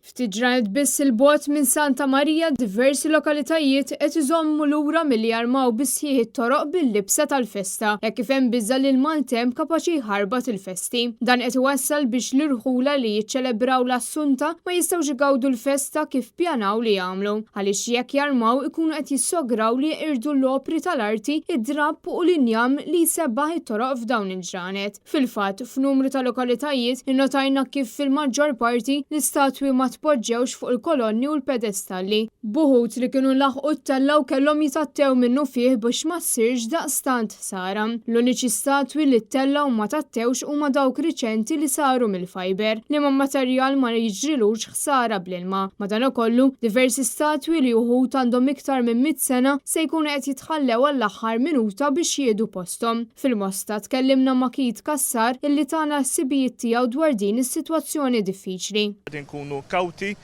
Ftit ġranet biss 'il bogħod minn Santa Marija diversi lokalitajiet qed iżommu lura milli jarmaw bis-sħiħ it-toroq bil-libsa tal-festa hekk kif hemm biża' li l-maltemp kapaċi jħarbat il-festi. Dan qed iwassal biex l-irħula li jiċċelebraw l-Assunta ma jistgħux igawdu l-festa kif ppjanaw li jagħmlu għaliex jekk jarmaw ikunu qed jissograw li jeqirdu l-opri tal-arti, id-drapp u l-injam li jsebbaħ it-toroq f'dawn il-ġranet. Fil-fatt, f'numru ta' lokalitajiet innotajna kif fil-maġġor parti l-istatwi ma tpoġġewx fuq il-kolonni u l-pedestalli, b'uħud li kienu laħqu ttellgħu kellhom jitgħattew minnufih biex ma ssirx daqstant ħsara. L-uniċi statwi li ttellgħu u ma tgħattewx huma dawk riċenti li saru mill-fiber, liema materjal ma jiġrilux ħsara bl-ilma. Madankollu, diversi statwi li uħud għandhom iktar minn mitt sena se jkunu qed jitħallew għall-aħħar minuta biex jieħdu posthom. Fil-Mosta tkellimna ma' Keith Cassar illi tana l-ħsibijiet tiegħu dwar din is-sitwazzjoni diffiċli. Qegħdin nkunu kawti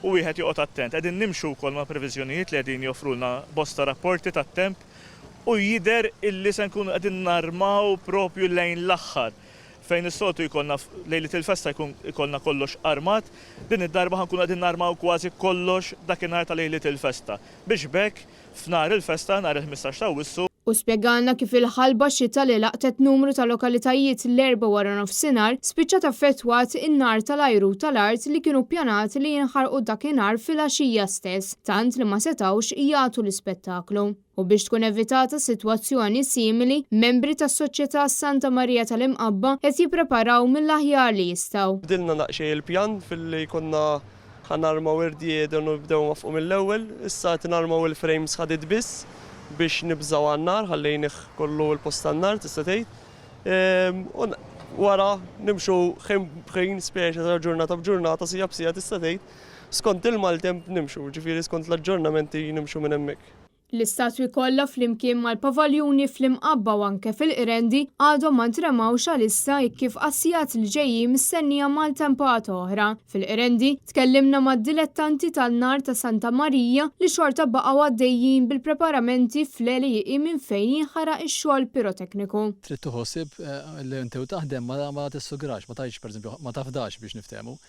u wieħed joqgħod attent. Qegħdin nimxu wkoll mal-previżjonijiet li qegħdin joffrulna bosta rapporti tat-temp u jidher illi se nkunu qegħdin narmaw propju lejn l-aħħar. Fejn is-soltu jkollna lejliet il-festa jkun ikollna kollox armat, din id-darba ħa nkunu qegħdin narmaw kważi kollox dakinhar ta' lejliet il-festa. Biex b'hekk f'nhar il-festa, nhar il-15 ta' Awwissu, Hu spjegalna kif il-ħalba xita li laqtet numru ta' lokalitajiet l-Erbgħa waranofsinhar spiċċat affettwat in-nar tal-ajru u tal-art li kienu ppjanati li jinħarqu dakinhar filgħaxija stess tant li ma setgħux jagħtu l-ispettaklu. U biex tkun evitata sitwazzjoni simili, membri tas-Soċjetà Santa Marija tal-Imqabba qed jippreparaw mill-aħjar li jistgħu. Bdilna daqsxejn il-pjan filli konna Ħa narmaw irdieden u nibdew nwaffqu mill-ewwel. Issa qed narmaw il-frames ħadid biss biex nibżgħu għan-nar, ħallejnih kollu l-post tan-nar tista' tgħid. U wara nimxu ħin b'ħin, speċi ta' ġurnata b'ġurnata, siegħa b'siegħa tista' tgħid, skont il-maltemp nimxu, ġifieri skont l-aġġornamenti nimxu minn hemmhekk. L-istatwi kollha flimkien mal-pavaljuni fl-Imqabba u anke fil-Qrendi għadhom ma ntremgħux għalissa hekk kif għas-sigħat li ġejjin mistennija maltempata oħra. Fil-Qrendi, tkellimna mad-dilettanti tan-nar ta' Santa Marija li xorta baqgħu għaddejjin bil-preparamenti fl-għelieqi minn fejn jinħaraq ix-xogħol pirotekniku. Trid tieħu ħsieb li inti u taħdem ma tissugrax, ma tgħidx pereżempju ma tafdax biex niftehmu.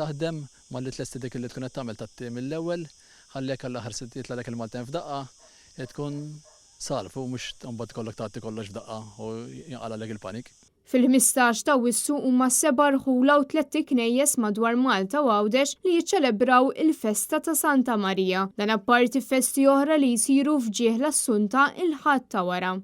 Taħdem malli tlesti dik li tkun qed tagħmel tgħatti mill-ewwel Ħalli jekk Alla ħares jitlagħlek il-maltemp f'daqqa, tkun salv u mhux imbagħad ikollok tgħatti kollox f'daqqa u jinqalagħlek il-panik. Fil-15 t'Awwissu huma seba' rħula u tlett iknejjes madwar Malta u Għawdex li jiċċelebraw il-festa ta' Santa Marija. Dan apparti festi oħra li jsiru f'ġieħ l-Assunta il-Ħadd ta' wara.